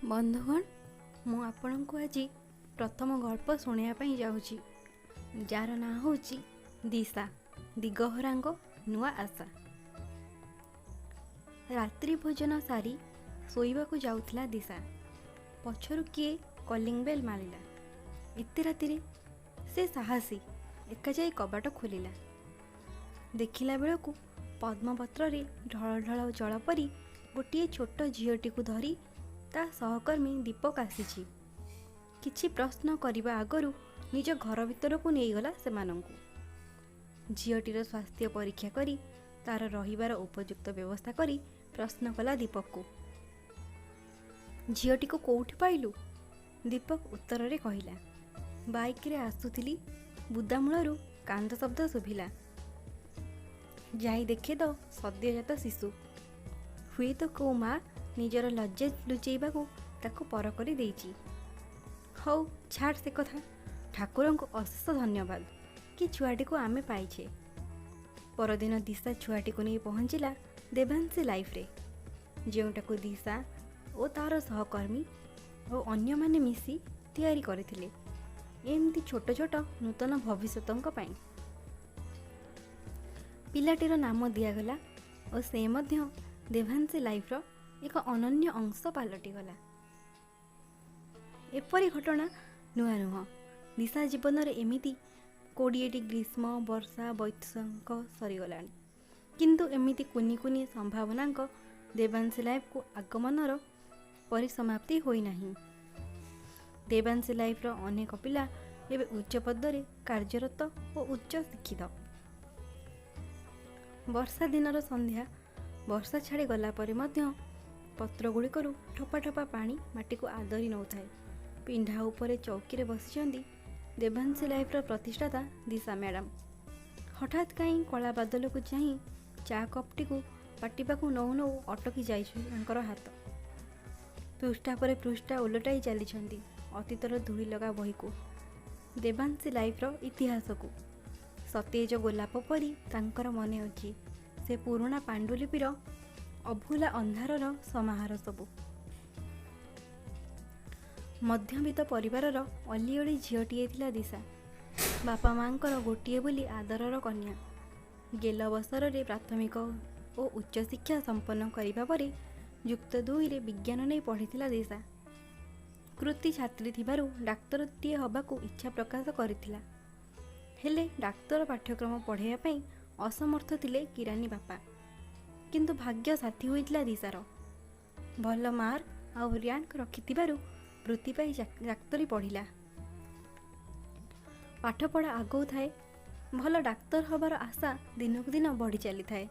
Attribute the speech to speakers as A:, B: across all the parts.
A: ବନ୍ଧୁଗଣ, ମୁଁ ଆପଣଙ୍କୁ ଆଜି ପ୍ରଥମ ଗଳ୍ପ ଶୁଣାଇବା ପାଇଁ ଯାଉଛି, ଯାହାର ନାଁ ହେଉଛି ଦିଶା, ଦିଗହରାଙ୍କ ନୂଆ ଆଶା। ରାତ୍ରି ଭୋଜନ ସାରି ଶୋଇବାକୁ ଯାଉଥିଲା ଦିଶା। ପଛରୁ କିଏ କଲିଂ ବେଲ୍ ମାରିଲା। ଏତେ ରାତିରେ! ସେ ସାହସୀ ଏକା ଯାଇ କବାଟ ଖୋଲିଲା। ଦେଖିଲା ବେଳକୁ ପଦ୍ମପତ୍ରରେ ଢଳ ଢଳ ଜଳ ପରି ଗୋଟିଏ ଛୋଟ ଝିଅଟିକୁ ଧରି ତା ସହକର୍ମୀ ଦୀପକ ଆସିଛି। କିଛି ପ୍ରଶ୍ନ କରିବା ଆଗରୁ ନିଜ ଘର ଭିତରକୁ ନେଇଗଲା ସେମାନଙ୍କୁ। ଝିଅଟିର ସ୍ୱାସ୍ଥ୍ୟ ପରୀକ୍ଷା କରି ତାର ରହିବାର ଉପଯୁକ୍ତ ବ୍ୟବସ୍ଥା କରି ପ୍ରଶ୍ନ କଲା ଦୀପକକୁ, ଝିଅଟିକୁ କୋଉଠି ପାଇଲୁ? ଦୀପକ ଉତ୍ତରରେ କହିଲା, ବାଇକ୍ରେ ଆସୁଥିଲି, ବୁଦାମୂଳରୁ କାନ୍ଦ ଶବ୍ଦ ଶୁଭିଲା। ଯାଇ ଦେଖେ ତ ସଦ୍ୟଜାତ ଶିଶୁ। ହୁଏତ କୋଉ ମା ନିଜର ଲଜ୍ଜା ଲୁଚେଇବାକୁ ତାକୁ ପର କରି ଦେଇଛି। ହଉ ଛାଡ଼ ସେ କଥା, ଠାକୁରଙ୍କୁ ଅଶେଷ ଧନ୍ୟବାଦ କି ଛୁଆଟିକୁ ଆମେ ପାଇଛେ। ପରଦିନ ଦିଶା ଛୁଆଟିକୁ ନେଇ ପହଞ୍ଚିଲା ଦେବାଂଶୀ ଲାଇଫରେ, ଯେଉଁଟାକୁ ଦିଶା ଓ ତାର ସହକର୍ମୀ ଓ ଅନ୍ୟମାନେ ମିଶି ତିଆରି କରିଥିଲେ ଏମିତି ଛୋଟ ଛୋଟ ନୂତନ ଭବିଷ୍ୟତଙ୍କ ପାଇଁ। ପିଲାଟିର ନାମ ଦିଆଗଲା ଓ ସେ ମଧ୍ୟ ଦେବାଂଶୀ ଲାଇଫର ଏକ ଅନନ୍ୟ ଅଂଶ ପାଲଟିଗଲା। ଏପରି ଘଟଣା ନୂଆ ନୁହଁ। ଦିଶା ଜୀବନରେ ଏମିତି 20ଟି ଗ୍ରୀଷ୍ମ, ବର୍ଷା, ବୈଶାଖ ସରିଗଲାଣି, କିନ୍ତୁ ଏମିତି କୁନି କୁନି ସମ୍ଭାବନାଙ୍କ ଦେବାଂଶୀ ଲାଇଫକୁ ଆଗମନର ପରିସମାପ୍ତି ହୋଇନାହିଁ। ଦେବାଂଶୀ ଲାଇଫର ଅନେକ ପିଲା ଏବେ ଉଚ୍ଚ ପଦରେ କାର୍ଯ୍ୟରତ ଓ ଉଚ୍ଚ ଶିକ୍ଷିତ। ବର୍ଷା ଦିନର ସନ୍ଧ୍ୟା। ବର୍ଷା ଛାଡ଼ି ଗଲା ପରେ ମଧ୍ୟ ପତ୍ରଗୁଡ଼ିକରୁ ଠୋପା ଠୋପା ପାଣି ମାଟିକୁ ଆଦରି ନେଉଥାଏ। ପିଣ୍ଡା ଉପରେ ଚୌକିରେ ବସିଛନ୍ତି ଦେବାଂଶୀ ଲାଇଫର ପ୍ରତିଷ୍ଠାତା ଦିଶା ମ୍ୟାଡ଼ାମ। ହଠାତ୍ କାହିଁ କଳା ବାଦଲକୁ ଚାହିଁ ଚା କପ୍ଟିକୁ ପାଟିବାକୁ ନଉ ନଉ ଅଟକି ଯାଇଛି ତାଙ୍କର ହାତ। ପୃଷ୍ଠା ପରେ ପୃଷ୍ଠା ଓଲଟାଇ ଚାଲିଛନ୍ତି ଅତୀତର ଧୂଳିଲଗା ବହିକୁ, ଦେବାଂଶୀ ଲାଇଫର ଇତିହାସକୁ। ସତେଜ ଗୋଲାପ ପରି ତାଙ୍କର ମନେ ଅଛି ସେ ପୁରୁଣା ପାଣ୍ଡୁଲିପିର ଅଭୁଲା ଅନ୍ଧାରର ସମାହାର ସବୁ। ମଧ୍ୟବିତ୍ତ ପରିବାରର ଅଲିଅଳି ଝିଅଟିଏ ଥିଲା ଦିଶା। ବାପା ମାଆଙ୍କର ଗୋଟିଏ ବୋଲି ଆଦରର କନ୍ୟା। ଗେଲ ବସରରେ ପ୍ରାଥମିକ ଓ ଉଚ୍ଚଶିକ୍ଷା ସମ୍ପନ୍ନ କରିବା ପରେ ଯୁକ୍ତ ଦୁଇରେ ବିଜ୍ଞାନ ନେଇ ପଢ଼ିଥିଲା ଦିଶା। କୃତି ଛାତ୍ରୀ ଥିବାରୁ ଡାକ୍ତରଟିଏ ହେବାକୁ ଇଚ୍ଛା ପ୍ରକାଶ କରିଥିଲା। ହେଲେ ଡାକ୍ତର ପାଠ୍ୟକ୍ରମ ପଢ଼ାଇବା ପାଇଁ ଅସମର୍ଥ ଥିଲେ କିରାନୀ ବାପା। କିନ୍ତୁ ଭାଗ୍ୟ ସାଥୀ ହୋଇଥିଲା ଦିଶାର। ଭଲ ମାର୍କ ଆଉ ର୍ୟାଙ୍କ ରଖିଥିବାରୁ ବୃତ୍ତି ପାଇ ଡାକ୍ତରୀ ପଢ଼ିଲା। ପାଠପଢ଼ା ଆଗଉଥାଏ, ଭଲ ଡାକ୍ତର ହେବାର ଆଶା ଦିନକୁ ଦିନ ବଢ଼ି ଚାଲିଥାଏ।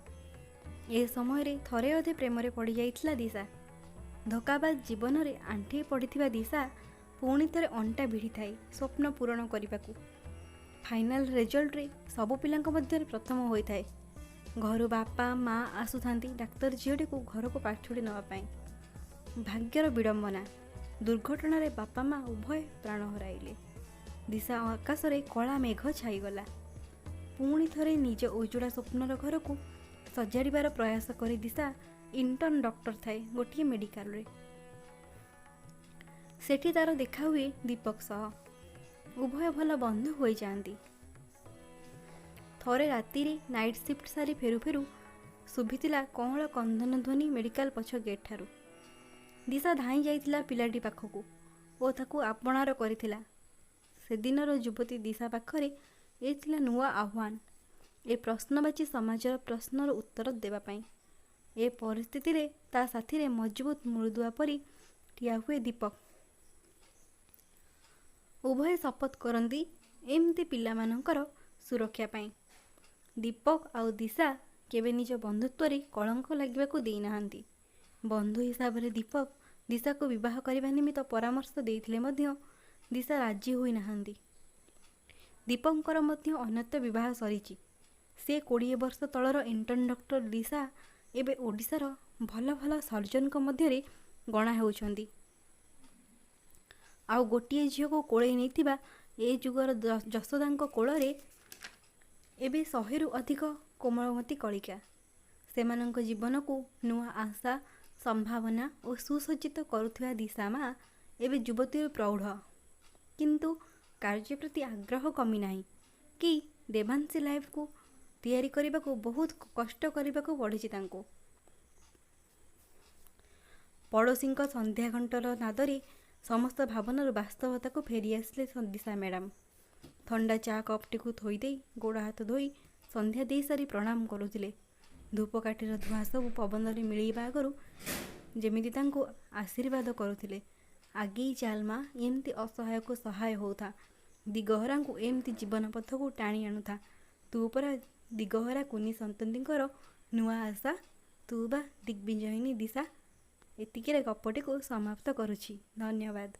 A: ଏ ସମୟରେ ଥରେ ଅଧେ ପ୍ରେମରେ ପଡ଼ିଯାଇଥିଲା ଦିଶା। ଧୋକାବାଜ ଜୀବନରେ ଆଣ୍ଠେଇ ପଡ଼ିଥିବା ଦିଶା ପୁଣି ଥରେ ଅଣ୍ଟା ଭିଡ଼ିଥାଏ ସ୍ୱପ୍ନ ପୂରଣ କରିବାକୁ। ଫାଇନାଲ ରେଜଲ୍ଟରେ ସବୁ ପିଲାଙ୍କ ମଧ୍ୟରେ ପ୍ରଥମ ହୋଇଥାଏ। ଘରୁ ବାପା ମା ଆସୁଥାନ୍ତି ଡାକ୍ତର ଝିଅଟିକୁ ଘରକୁ ପାଛୋଟି ନେବା ପାଇଁ। ଭାଗ୍ୟର ବିଡ଼ମ୍ବନା, ଦୁର୍ଘଟଣାରେ ବାପା ମା ଉଭୟ ପ୍ରାଣ ହରାଇଲେ। ଦିଶା ଆକାଶରେ କଳା ମେଘ ଛାଇଗଲା। ପୁଣି ଥରେ ନିଜ ଉଜୁଡ଼ା ସ୍ୱପ୍ନର ଘରକୁ ସଜାଡ଼ିବାର ପ୍ରୟାସ କରି ଦିଶା ଇଣ୍ଟର୍ନ ଡକ୍ଟର ଥାଏ ଗୋଟିଏ ମେଡ଼ିକାଲରେ। ସେଠି ତାର ଦେଖା ହୁଏ ଦୀପକ ସହ। ଉଭୟ ଭଲ ବନ୍ଧୁ ହୋଇଯାଆନ୍ତି। ଥରେ ରାତିରେ ନାଇଟ୍ ସିଫ୍ଟ ସାରି ଫେରୁ ଫେରୁ ଶୁଭିଥିଲା କଅଁଳ କନ୍ଦନ ଧ୍ୱନି ମେଡ଼ିକାଲ ପଛ ଗେଟ୍ ଠାରୁ। ଦିଶା ଧାଇଁ ଯାଇଥିଲା ପିଲାଟି ପାଖକୁ ଓ ତାକୁ ଆପଣାର କରିଥିଲା। ସେଦିନର ଯୁବତୀ ଦିଶା ପାଖରେ ଏ ଥିଲା ନୂଆ ଆହ୍ୱାନ, ଏ ପ୍ରଶ୍ନବାଚୀ ସମାଜର ପ୍ରଶ୍ନର ଉତ୍ତର ଦେବା ପାଇଁ। ଏ ପରିସ୍ଥିତିରେ ତା ସାଥିରେ ମଜବୁତ ମୃଦୁଆ ପରି ଠିଆ ହୁଏ ଦୀପକ। ଉଭୟେ ଶପଥ କରନ୍ତି ଏମିତି ପିଲାମାନଙ୍କର ସୁରକ୍ଷା ପାଇଁ। ଦୀପକ ଆଉ ଦିଶା କେବେ ନିଜ ବନ୍ଧୁତ୍ୱରେ କଳଙ୍କ ଲାଗିବାକୁ ଦେଇନାହାନ୍ତି। ବନ୍ଧୁ ହିସାବରେ ଦୀପକ ଦିଶାକୁ ବିବାହ କରିବା ନିମିତ୍ତ ପରାମର୍ଶ ଦେଇଥିଲେ ମଧ୍ୟ ଦିଶା ରାଜି ହୋଇନାହାନ୍ତି। ଦୀପକଙ୍କର ମଧ୍ୟ ଅନ୍ୟତ୍ର ବିବାହ ସରିଛି। ସେ 20 ବର୍ଷ ତଳର ଇଣ୍ଟର୍ନ ଡକ୍ଟର ଦିଶା ଏବେ ଓଡ଼ିଶାର ଭଲ ଭଲ ସର୍ଜନଙ୍କ ମଧ୍ୟରେ ଗଣା ହେଉଛନ୍ତି। ଆଉ ଗୋଟିଏ ଝିଅକୁ କୋଳେଇ ନେଇଥିବା ଏ ଯୁଗର ଯଶୋଦାଙ୍କ କୋଳରେ ଏବେ 100ରୁ ଅଧିକ କୋମଳମତି କଳିକା। ସେମାନଙ୍କ ଜୀବନକୁ ନୂଆ ଆଶା, ସମ୍ଭାବନା ଓ ସୁସଜ୍ଜିତ କରୁଥିବା ଦିଶା ମା ଏବେ ଯୁବତୀରୁ ପ୍ରୌଢ଼। କିନ୍ତୁ କାର୍ଯ୍ୟ ପ୍ରତି ଆଗ୍ରହ କମିନାହିଁ କି ଦେବାଂଶୀ ଲାଇଫ୍କୁ ତିଆରି କରିବାକୁ ବହୁତ କଷ୍ଟ କରିବାକୁ ପଡ଼ିଛି ତାଙ୍କୁ। ପଡ଼ୋଶୀଙ୍କ ସନ୍ଧ୍ୟା ଘଣ୍ଟର ନାଦରେ ସମସ୍ତ ଭାବନାରୁ ବାସ୍ତବତାକୁ ଫେରିଆସିଲେ ଦିଶା ମ୍ୟାଡ଼ାମ୍। ଥଣ୍ଡା ଚା କପ୍ଟିକୁ ଥୋଇଦେଇ ଗୋଡ଼ ହାତ ଧୋଇ ସନ୍ଧ୍ୟା ଦେଇସାରି ପ୍ରଣାମ କରୁଥିଲେ। ଧୂପକାଠିର ଧୂଆଁ ସବୁ ପବନରେ ମିଳେଇବା ଆଗରୁ ଯେମିତି ତାଙ୍କୁ ଆଶୀର୍ବାଦ କରୁଥିଲେ, ଆଗେଇ ଚାଲ ମା, ଏମିତି ଅସହାୟକୁ ସହାୟ ହେଉଥା, ଦିଗହରାଙ୍କୁ ଏମିତି ଜୀବନ ପଥକୁ ଟାଣି ଆଣୁଥା। ତୁ ପରା ଦିଗହରା କୁନି ସନ୍ତତିଙ୍କର ନୂଆ ଆଶା, ତୁ ବା ଦିଗ୍ବିଜୟିନୀ ଦିଶା। ଏତିକିରେ ଗପଟିକୁ ସମାପ୍ତ କରୁଛି। ଧନ୍ୟବାଦ।